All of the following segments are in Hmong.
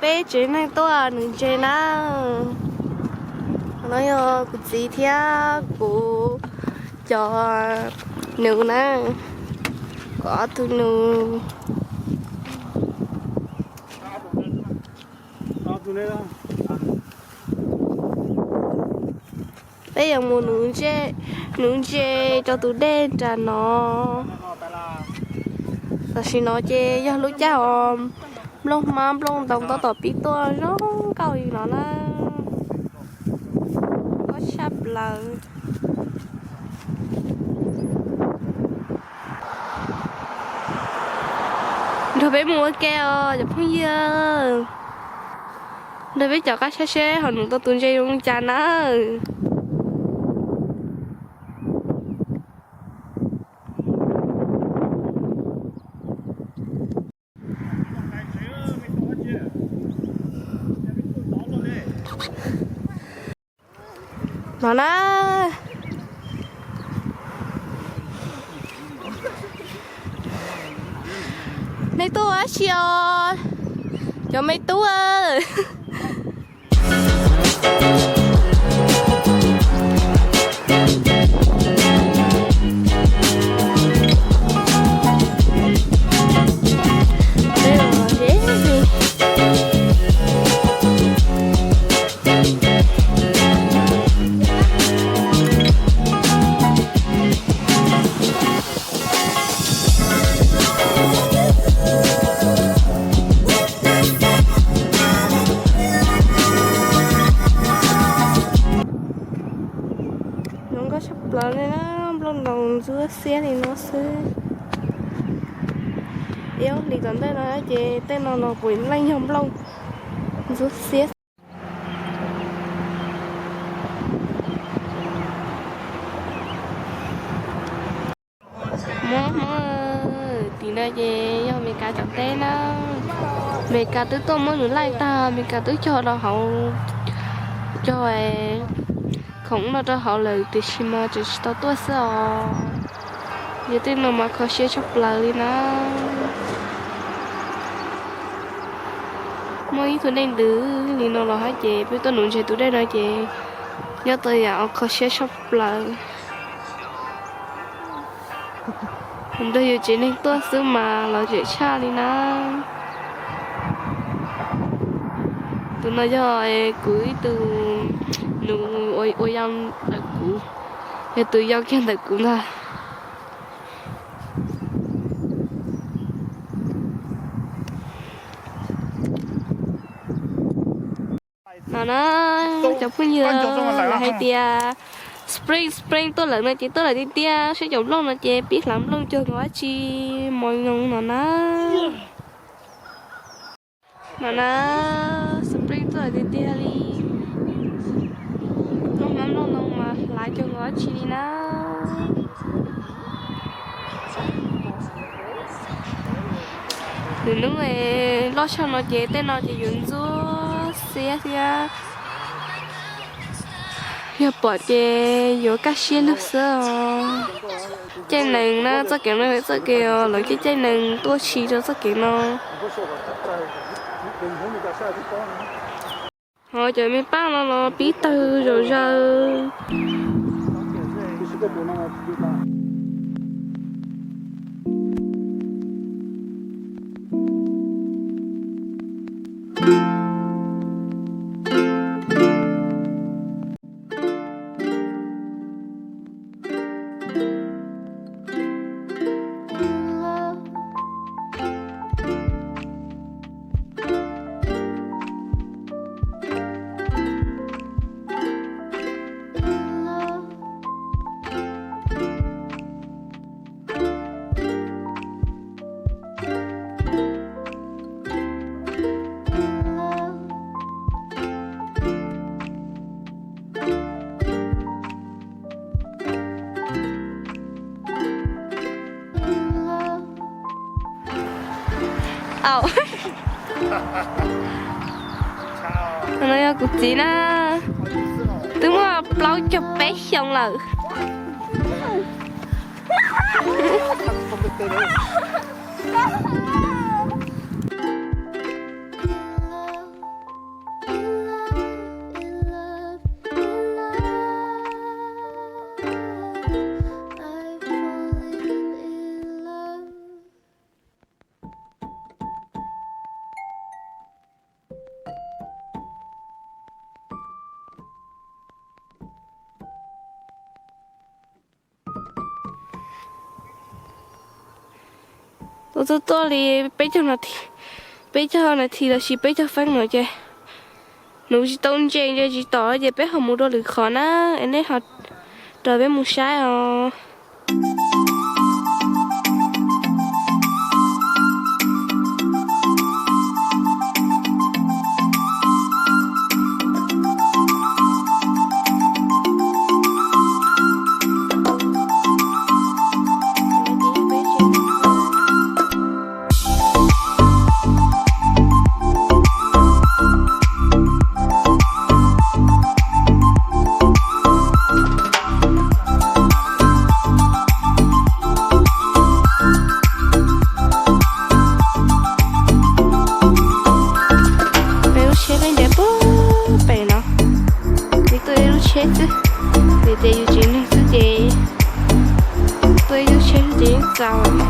Peb tsev neeg tuaj nuv ntses na. No yog kuv txiv thiab kuv cov nus na, kuv ob tug nus. Peb yuav mus nuv ntses rau tus dej nram no. Tam sim no ces yog lub caij uas nplooj hmab nplooj ntoo tab tom pib tuaj zoo nkauj li no na. Mob tshaj plaws. Nrog peb mus ua ke os cov phooj ywg. Nrog peb caum qab saib seb ho nuv tau tus ntses zoo li cas na. No na. Nej tuaj ua dab tsi os cov me tub? Zoo nkauj tshaj plaws li na, nplooj ntoos ntxuab xiab li no xwb. Ib ob hlis tom ntej no ces tej no los puav leej yog nplooj ntxuab xiab. Mob mob, tim no ces yog Amelikas cov teb na. Amelikas twb tuaj muab nws laij tag, Amelikas twb cog rau hauv, cog khoom no rau hauv lawm tiam sis mas tseem tsis tau tuaj xwb os. Yog tej no mas kho siab tshaj plaws li na. Muaj ib tug dej ntws li no los hab ces peb tuaj nuv ntses tus dej no ces nyob tau yam kho siab tshaj plaws. Nrog yus tsev neeg tuaj xwb mas lom zem tshaj li na. Tus no yog kuv ib tug nus ua yau ntawm kuv, yog tus yau kiag ntawm kuv ntag. No na, cov phooj ywg, lawv hais tias spring spring tuaj lawm no ces tuaj lawm tiag tiag, saib cov nplooj no ces pib hlav nplooj cuag nkaus dab tsi, mos nyoos no na. No na, spring tuaj lawm tiag tiag li. Nplooj hmab nplooj ntoo mas hlav cuag nkaus dab tsi li na. Lwm hnub loj tshaj no ces tej no ces yuav ntxuab xiab thiab. Yog pom ces yuav kaj siab lug xwb os. Caij nees na, txoj kev no txoj kev lawv caij caij nees tuaj tshis rau txoj kev no. Ho cov me paj no los pib tawg zom zaws. Au. No yog kuv txiv na, twb muaj plaub caug peb xyoo lawm. Tuaj tuaj li peb caug nas this, peb caug nas this los sis peb caug feeb no ces nws tsis tau ntses ntses tsis tom ces peb ho mus rau lwm qhov na, es nej ho rau peb mus saib os. Peb lub tsheb peb nres puag pem no, ces tuaj ib lub tsheb xwb, vim tias yus tsis neeg xwb ces tuaj ib lub tsheb xwb ces yeej txaus.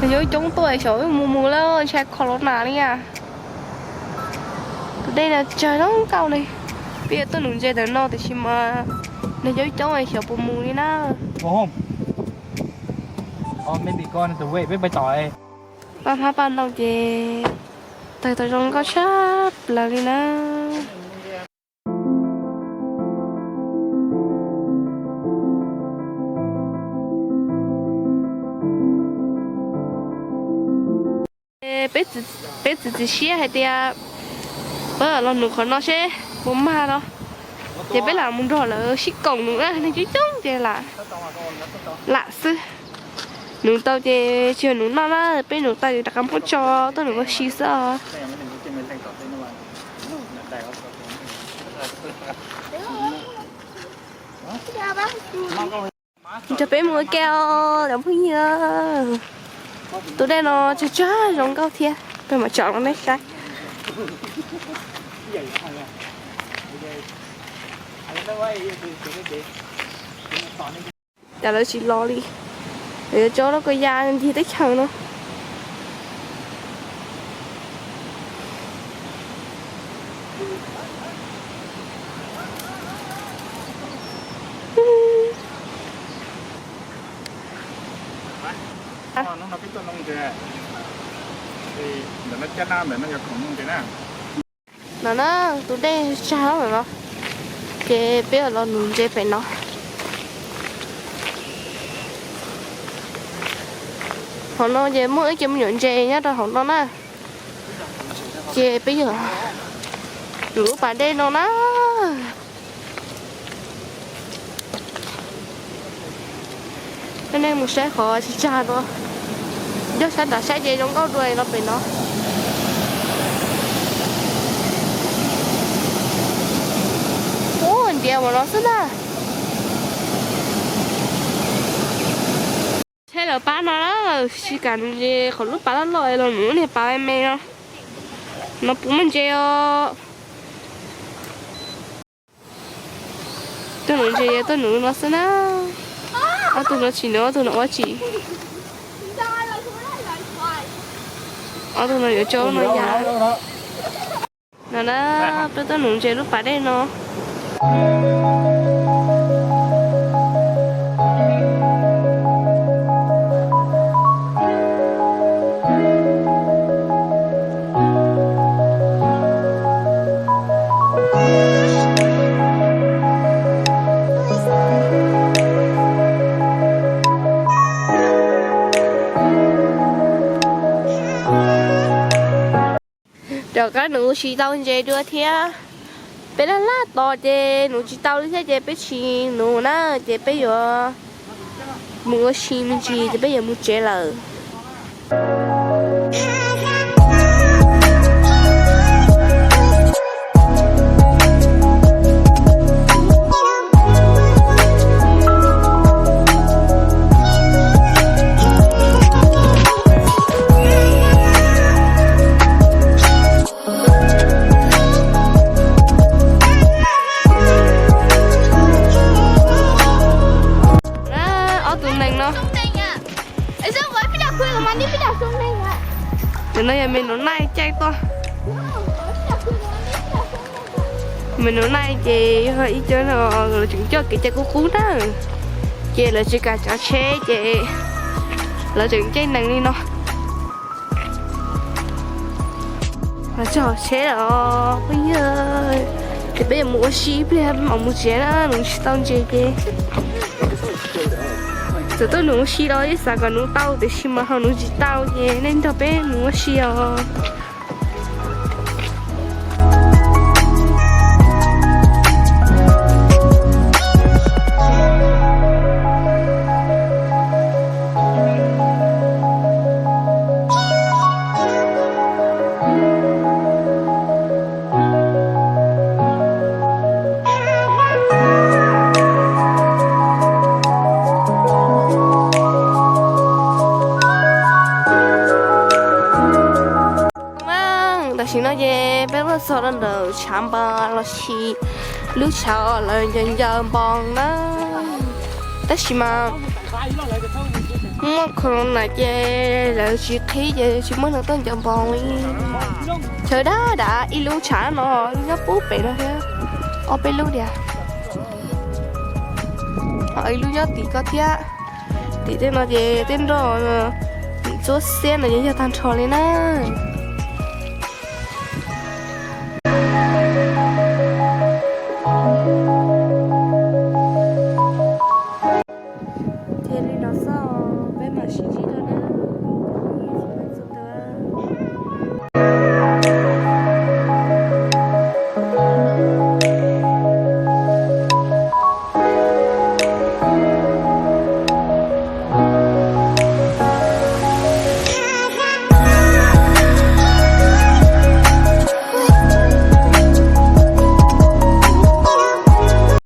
Nws yau coob tuaj xyov wb mus mus lawm ntshai corona li a. Tus dej no tsawg zoo nkauj li. Peb yuav tuaj nuv ntses ntawm no tiam sis mas nws yau coob xyov puas mus li na. Paj hmab paj ntoo ces tawg tau zoo nkauj tshaj plaws li na. Peb txiav txim siab hais tias peb los nuv qhov no seb puas mag no, ces peb lam mus nrog lawv sib koom nuv na, neeg coob coob ces lam xwb. Nuv tau ces tsis yog nuv noj na, peb nuv tau ces rov qab muab tso tuaj nuv ua si xwb os. Nrog peb mus ua ke os cov phooj ywg. Tus dej no tsawg tsawg zoo nkauj thiab, peb mam tsom rau nej saib. Cas lawv tsis los li, lawv yuav tso lub kua ya ncig teb chaws no. No na, tus dej tsag lawm no, ces peb los nuv ntses pem no. Hauv no ces muaj ib co me nyuam ntses nyob rau hauv no na, ces peb yog nuv lub pas dej no na. Coj nej mus saib qhov tsis tsag no, nyob sab nram saib ces zoo nkauj dua los pem no. Ub, ntiav ua no xwb na. Tsheb lawv pab no na, tsis kam nuv ntses qhov lub pas loj loj los nuv lub niag pas me me no, no puas muaj ntses os. Tuaj nuv ntses yog tuaj nuv no xwb na. Ob tug no tsis nuv, ob tug no ua tsis. Ob tug no yuav tso no ya. No na, peb tuaj nuv ntses lub pas dej no. Rov qab nuv tsis tau ntses dua thiab. Peb laj laj tos ces nuv tsis tau li thiab ces peb tsis nuv na, ces peb yuav mus ua si me ntsis ces peb yuav mus tsev lawm. Ob tug nees no. Tus no yog me nus naij caij tuaj. Me nus naij ces yog ib co no lawv tseem coj kev cai qub qub na, ces lawv tsis kam tsav tsheb ces lawv tseem caij nees li no. Los txog hauv tsheb lawm os phooj ywg, ces peb yuav mus ua si ib pliag peb mam mus tsev na, nuv tsis tau ntses ces. Txawm tuaj nuv ua si los yeej xav kom nuv tau tiam sis mas ho nuv tsis tau ces nej nrog peb mus ua si os. Tam sim no ces peb tuaj txog rau ntawm tshav npas los sis lub tshav uas lawv ncaws ncaws npoo na. Tab sis mas muaj corona ces lawv tsis qhib ces tsis muaj neeg tuaj ncaws npoo li. Chaw dav dav, ib lub tshav no nyob puag pem no thiab, ob peb lub tiag. Ho ib lub nyob tim ko thiab. Tim tej no ces tej nroj txuab xiab no ces yog tag nrho li na.